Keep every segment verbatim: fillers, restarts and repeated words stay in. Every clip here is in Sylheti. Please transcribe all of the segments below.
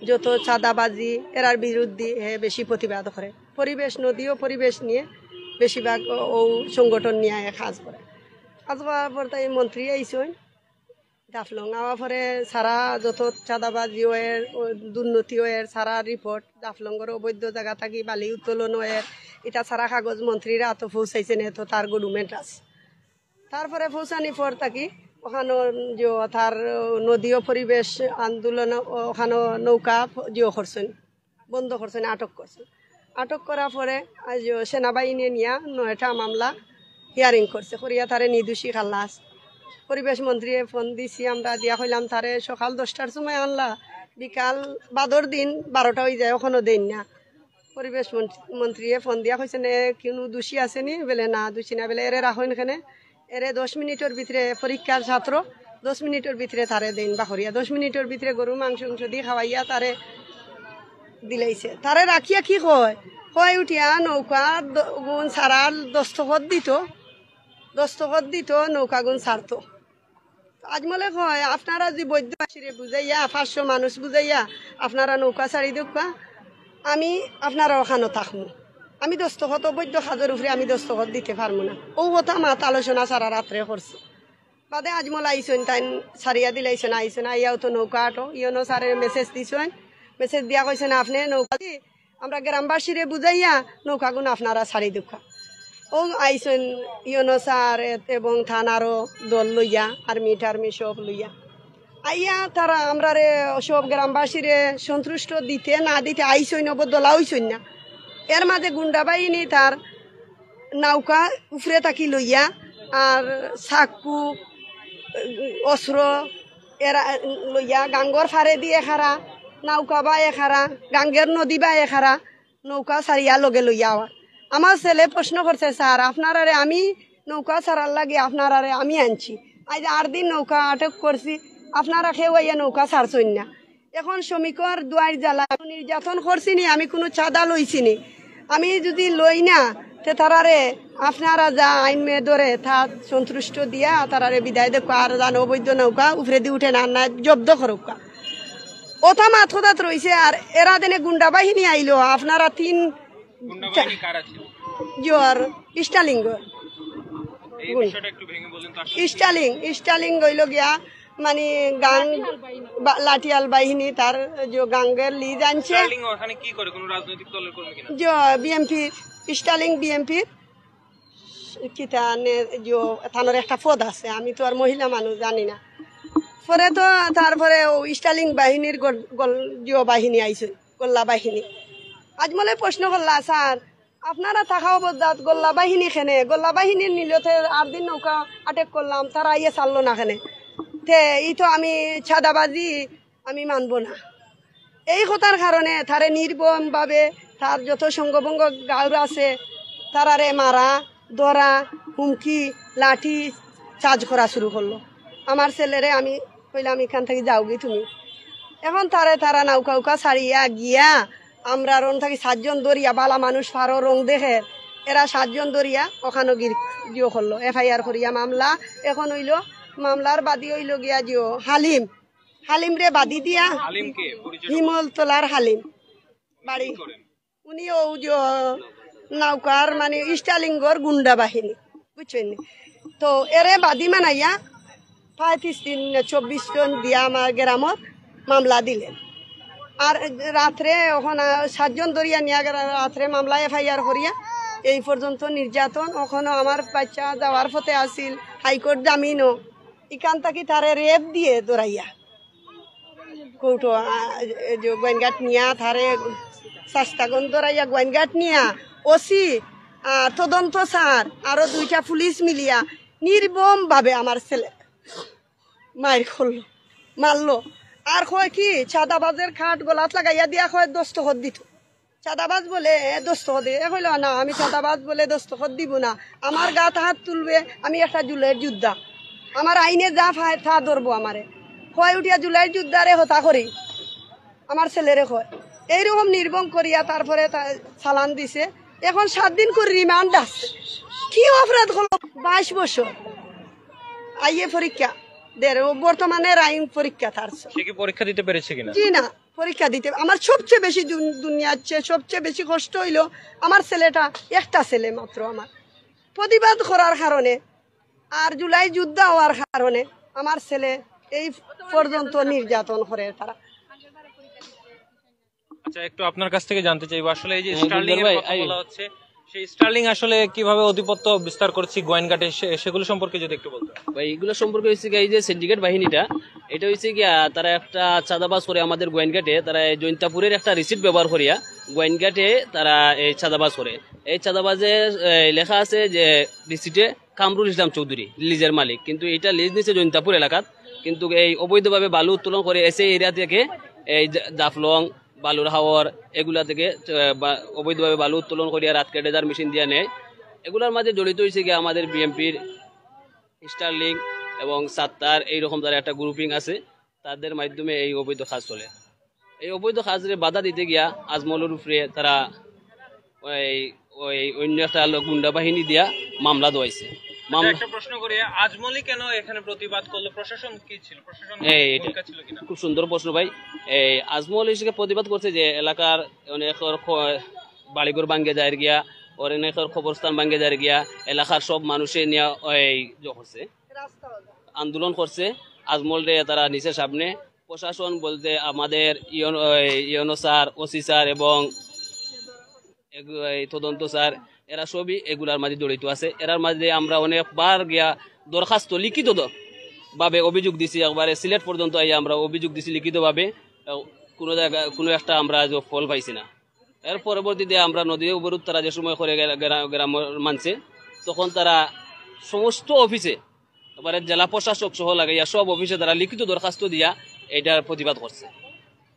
যত চাঁদাবাজি এরার বিরুদ্ধে হে বেশি প্রতিবাদ করে। পরিবেশ, নদী ও পরিবেশ নিয়ে বেশিরভাগ ও, ও সংগঠন নিয়ে হে কাজ করে। কাজ করার পর তাই মন্ত্রী আইসইন জাফলং। আওয়ার পরে সারা যত চাঁদাবাজি অয়ের, ও দুর্নীতি অয়ের, সারা রিপোর্ট জাফলংর অবৈধ জাগা থাকি বালি উত্তোলন অয়ের, ইতা সারা কাগজ মন্ত্রীর আতো পৌঁছাইছে না, তো তার ডকুমেন্ট আছে। তারপরে পৌঁছানি পর থাকি ওখানো যে তার নদী ও পরিবেশ আন্দোলন, ওখানো নৌকা যে করছেন, বন্ধ করছেন, আটক করছেন। আটক করার পরে আজ সেনাবাহিনী নিয়া নয়টা মামলা হিয়ারিং করছে, করিয়া তারে নির্দোষী খালাস। পরিবেশ মন্ত্রীয়ে ফোন দিছি আমরা, দিয়া কইলাম তারে সকাল দশটার সময় আনলা, বিকাল বাদর দিন বারোটা অই যায়, ওখানো দেন না। পরিবেশ মন্ত্রী, মন্ত্রীয়ে ফোন দিয়া কইছেন, "এ, কোনো দোষী আছেনি?" বলে, "না, দোষী না।" বলে, "এরে রাখইন কেনে?" এরে দশ মিনিটর ভিতরে, পরীক্ষার ছাত্র, দশ মিনিটর ভিতরে তারে দেন বাহরিয়া, দশ মিনিটর ভিতরে গরু মাংস উংস দি খাওয়াইয়া তারে দিলাইছে। তারে রাখিয়া কি কয়? কয় উঠিয়া নৌকা দ-, গুন সারার দস্তখত দিত, দস্তখত দিত, নৌকা গুন সারতো। আজমলে কয়, "আপনারা যে বৈধ আসিরে বুঝাইয়া, পাঁচশো মানুষ বুঝাইয়া, আপনারা নৌকা ছাড়ি দেউক্কা, আমি আপনারা ওখানো থাকমু। আমি দস্তখত, বৈধ কাজর উপরে আমি দস্তখত দিতে পারমু না।" ও কথা মাত আলোচনা সারা রাত্রে করছে। বাদে আজমল আইসইন, তাইন সারিয়া দিলাইছইন, আইসইন, আইয়াও তো নৌকা আটো, ইয়নো স্যারে মেসেজ দিছইন, মেসেজ দিয়া কইছেন, "আপনি নৌকা দি আমরা গ্রামবাসীরে বুঝাইয়া নৌকাগুন আপনারা ছাড়ি দেউক্কা।" ও আইসইন ইয়নো স্যার এ-, এবং থানারও দল লইয়া, আর্মি টার্মি সব লইয়া। আইয়া তারা আমরারে সব গ্রামবাসীরে সন্তুষ্ট দিতে না দিতে আইসইন, অবদলা অইসইন না। এর মাঝে গুন্ডা বাহিনী তার নৌকা উপরে থাকি লইয়া, আর চাকু, অস্ত্র এরা লইয়া গাঙ্গর ফারে দিয়ে খারা, নৌকা বায়ে খারা, গাঙ্গের নদী বায়ে খারা, নৌকা সারিয়া লগে লইয়া আওয়ার। আমার ছেলে প্রশ্ন করছে, "স্যার, আপনারারে আমি নৌকা সারার লাগি আপনারারে আমি আনছি, আজ আট দিন নৌকা আটক করছি, আপনারা কেউ আইয়া নৌকা ছাড়ছইন না।" এখন শ্রমিকর দুয়ার জ্বালা নির্যাতন করছিনি, আমি কোনো চাঁদা লইছিনি। আমি যদি লই না, তে তারারে আপনারা যা আইন মে ধরে তা সন্তুষ্ট দিয়া তারারে বিদায় দেউক্কা, আর জানো অবৈধ নৌকা উপরেদি উঠে না, না জব্দ করউক্কা। ওটা মাত কথাত রইছে, আর এরা দেনে গুন্ডা বাহিনী আইলো, আপনারা তিন গুন্ডা বাহিনী কারা ছিল? জোয়ার স্টালিং। এই বিষয়টা একটু ভেঙে বলেন তো আসলে। স্টালিং, স্টালিং অইল গিয়া মানে গাং বা-, লাঠিয়াল বাহিনী তার যে গাঙ্গের লিজ আনছে। স্টালিং ওখানে কি করে? কোনো রাজনৈতিক দলের কর্মী কিনা? যে বিএনপি, স্টালিং বিএনপির কিতা নে-, যে থানার একটা পদ আছে, আমি তো আর মহিলা মানুষ জানি না। পরে তো তারপরে ও স্টালিং বাহিনীর গল-, গল-, যে বাহিনী আইছে, গোল্লা বাহিনী। আজমলে প্রশ্ন করলা, "স্যার, আপনারা থাকা অবস্থাত গোল্লা বাহিনী কেনে? গোল্লা বাহিনীর নিলতে আট দিন নৌকা আটক করলাম, তারা আইয়া ছাড়লো না কেনে? তে ই তো আমি চাঁদাবাজি, আমি মানব না।" এই কথার কারণে তারে নির্মমভাবে তার যত সঙ্গভঙ্গ গাঁওর আছে, তারারে মারা, ধরা, হুমকি, লাঠি চার্জ করা শুরু করলো। আমার ছেলেরে আমি কইলাম, "এখান থেকে যাওগি তুমি।" এখন তারে তারা নৌকা উকা ছাড়িয়া গিয়া আমরা রন থাকি সাতজন ধরিয়া, বালা মানুষ ফারো রং দেখে, এরা সাতজন ধরিয়া ওখানো গির-, গিয়ে করলো, এফআইআর করিয়া মামলা। এখন হইল মামলার বাদী হইল গিয়া জিও হালিম, হালিমরে বাদী দিয়া। হালিম কে? পরিচয়? হিমলতলার হালিম বাড়ি। কি করেন? উনি ও যে নৌকার মানে স্টালিংগর গুন্ডা বাহিনী, বুঝছেন নি? তো এরে বাদী মানাইয়া পঁয়ত্রিশ দিন না চব্বিশ জন দিয়া আমার গ্রামর মামলা দিলেন। আর রাত্রে ওখানে সাতজন ধরিয়া নিয়া গেল, রাত্রে মামলা এফআইআর করিয়া এই পর্যন্ত নির্যাতন। ওখানে আমার বাচ্চা যাওয়ার পথে আসিল, হাইকোর্ট জামিনও, ইখান থাকি তারে রেপ দিয়ে দৌড়াইয়া কোর্টো, আ, এ যে গোয়াইনঘাট নিয়া তারে সাস্তাগন দৌড়াইয়া গোয়াইনঘাট নিয়া ওসি, আ, তদন্ত স্যার, আরো দুইটা পুলিশ মিলিয়া নির্মম ভাবে আমার ছেলে মাইর করলো, মারলো। আর কয় কি, চাঁদাবাজের কাঠ গলাত লাগাইয়া দিয়া কয় দস্তখত দিত। চাঁদাবাজ বলে, এ, দস্তখত দে। এ কইল, "না, আমি চাঁদাবাজ বলে দস্তখত দিব না। আমার গাত হাত তুলবে, আমি একটা জুলাইর যোদ্ধা। আমার আইনে যা পায়, তা ধরবো আমারে।" কয় উঠিয়া জুলাইর যোদ্ধারে হতা করি, আমার ছেলেরে কয়। এইরকম নির্মম করিয়া তারপরে তা চালান দিছে। এখন সাত দিন করে রিমান্ড আছে। কি অপরাধ করলো? বাইশ বছর। আইয়ে পরীক্ষা দের, ও বর্তমানে রাইন পরীক্ষা তার। সে কি পরীক্ষা দিতে পেরেছে কিনা? জি না। পরীক্ষা দিতে। আমার সবচেয়ে বেশি দুন- দুনিয়ার চেয়ে সবচেয়ে বেশি কষ্ট হইল আমার ছেলেটা, একটা ছেলে মাত্র আমার, প্রতিবাদ করার কারণে আর জুলাই যুদ্ধ হওয়ার কারণে আমার ছেলে এই পর্যন্ত নির্যাতন করে তারা। আচ্ছা, একটু আপনার কাছ থেকে জানতে চাইবো, আসলে এই যে হ্যাঁ, স্টার্লিং এর গুলজার ভাই, কথা এই- বলা হচ্ছে, সেই স্টার্লিং আসলে কিভাবে আধিপত্য বিস্তার করছে গোয়াইনঘাটে, সে- সেগুলো সম্পর্কে যদি একটু বলতেন। ভাই, এগুলো সম্পর্কে হয়েছে কি, এই যে সিন্ডিকেট বাহিনীটা, এটা হয়েছে কি, আহ, তারা একটা চাঁদাবাজ করে আমাদের গোয়াইনঘাটে, তারা এই জৈন্তাপুরের একটা রিসিট ব্যবহার করিয়া গোয়াইনঘাটে তারা এই চাঁদাবাজ করে। এই চাঁদাবাজে এই লেখা আছে যে রিসিটে কামরুল ইসলাম চৌধুরী লিজের মালিক, কিন্তু এটা লিজ নিছে জৈন্তাপুর এলাকাত। কিন্তু এই অবৈধভাবে বালু উত্তোলন করে এসে এরিয়া থেকে এই জা- জাফলং, বালুর হাওর, এগুলা থেকে আহ, বা- অবৈধভাবে বালু উত্তোলন করিয়া রাত কেটে যার মেশিন দিয়ে নেয়। এগুলোর মাঝে জড়িত হয়েছে কি আমাদের বিএমপির স্টার্লিং এবং সাত্তার, এইরকম তারা একটা গ্রুপিং আছে, তাদের মাধ্যমে এই অবৈধ কাজ চলে। এই অবৈধ কাজরে বাধা দিতে গিয়া আজমলের উপরে তারা ওই ওই অন্য একটা আলো গুন্ডা বাহিনী দিয়া মামলা দেওয়াইছে। আচ্ছা, মামলা একটা প্রশ্ন করি, আজমলই কেন এখানে প্রতিবাদ করলো? প্রশাসন কি ছিল? প্রশাসন এই, এটা- ভূমিকা ছিল কিনা? খুব সুন্দর প্রশ্ন ভাই। এই আজমল হিসেবে প্রতিবাদ করছে যে এলাকার অনেক খ- বাড়িঘর ভাঙ্গে যায় গিয়া, অনেকের কবরস্থান ভাঙ্গে যায় গিয়া, এলাকার সব মানুষে নিয়ে ওই ইয়ে করছে, আন্দোলন করছে। আজমলরে তারা নিচে সামনে প্রশাসন বলতে আমাদের ইয়ন- ওই ইয়নো স্যার, ওসি স্যার এবং এগ- এই তদন্ত স্যার, এরা সবই এগুলার মাঝে জড়িত আছে। এরার মাঝে আমরা অনেকবার গিয়া দরখাস্ত লিখিত দ- ভাবে অভিযোগ দিছি, একবারে সিলেট পর্যন্ত আইয়া আমরা অভিযোগ দিছি লিখিতভাবে। আহ, কোনো জায়গা কোনো একটা আমরা যে ফল পাইছি না। এর পরবর্তীতে আমরা নদী অবরোধ তারা যে সময় করে গেরা- গেরা- গ্রামের মানছে, তখন তারা সমস্ত অফিসে, এবারে জেলা প্রশাসক সহ লাগাইয়া সব অফিসে তারা লিখিত দরখাস্ত দিয়া এটার প্রতিবাদ করছে।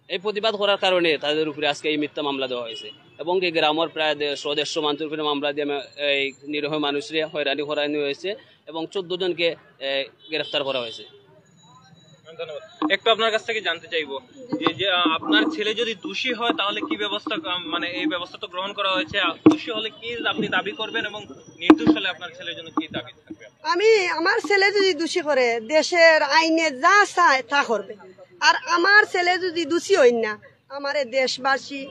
এই প্রতিবাদ করার কারণে তাদের উপরে আজকে এই মিথ্যা মামলা দেওয়া হয়েছে এবং কি গ্রামের প্রায় দেড়শো দেড়শো মানুষের উপরে মামলা দিয়ে মা- এই নিরীহ মানুষরে হয়রানি হয়রানি হয়েছে এবং চোদ্দ জনকে এ, গ্রেফতার করা হয়েছে। ধন্যবাদ। একটু আপনার কাছ থেকে জানতে চাইবো যে, যে আহ, আপনার ছেলে যদি দোষী হয়, তাহলে কি ব্যবস্থা, আহ, মানে এই ব্যবস্থা তো গ্রহণ করা হয়েছে, আহ, দোষী হলে কি আপনি দাবি করবেন এবং নির্দোষ হলে আপনার ছেলের জন্য কি দাবি থাকবে? আমি, আমার ছেলে যদি দোষী করে, দেশের আইনে যা চায় তা করবে। আর আমার ছেলে যদি দোষী হইন না, আমারে দেশবাসী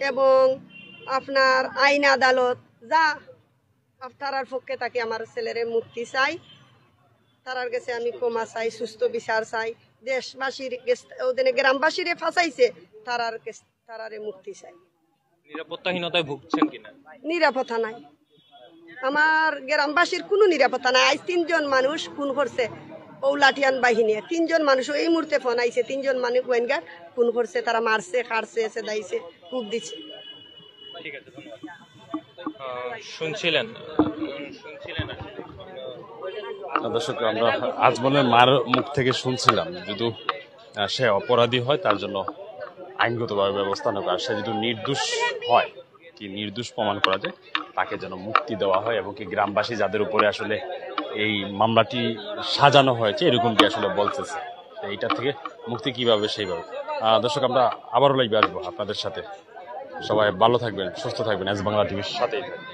এবং আপনার আইন আদালত যা আপ- তারার পক্ষে থাকি আমার ছেলেরে মুক্তি চাই, তারার কাছে আমি ক্ষমা চাই, সুস্থ বিচার চাই। দেশবাসীর কাছ, ওদের গ্রামবাসীরে ফাঁসাইছে, তারার কাছ, তারারে মুক্তি চাই। নিরাপত্তাহীনতায় ভুগছেন কিনা? নিরাপত্তা নাই, আমার গ্রামবাসীর কোনো নিরাপত্তা নাই। আজ তিনজন মানুষ খুন করছে ও লাঠিয়ান বাহিনীয়ে, তিনজন মানুষ এই মুহূর্তে ফোন আইছে, তিনজন মানুষ গোয়েনগার খুন করছে, তারা মারছে, কাটছে, সেদাইছে, কূপ দিছে। ঠিক আছে, ধন্যবাদ। আহ, শুনছিলেন, উম, শুনছিলেন আসলে। দর্শক, আমরা আজমলের মার মুখ থেকে শুনছিলাম, যদি আহ, সে অপরাধী হয় তার জন্য আইনগতভাবে ব্যবস্থা নেওয়া, আর সে যদি নির্দোষ হয়, কি নির্দোষ প্রমাণ করা যায়, তাকে যেন মুক্তি দেওয়া হয় এবং কি গ্রামবাসী যাদের উপরে আসলে এই মামলাটি সাজানো হয়েছে এরকম কি আসলে বলতেছে, তো এইটা থেকে মুক্তি কিভাবে সেইভাবে। আহ, দর্শক, আমরা আবারও লাইভে আসবো আপনাদের সাথে। সবাই ভালো থাকবেন, সুস্থ থাকবেন, এস বাংলা টিভির সাথেই থাকবেন।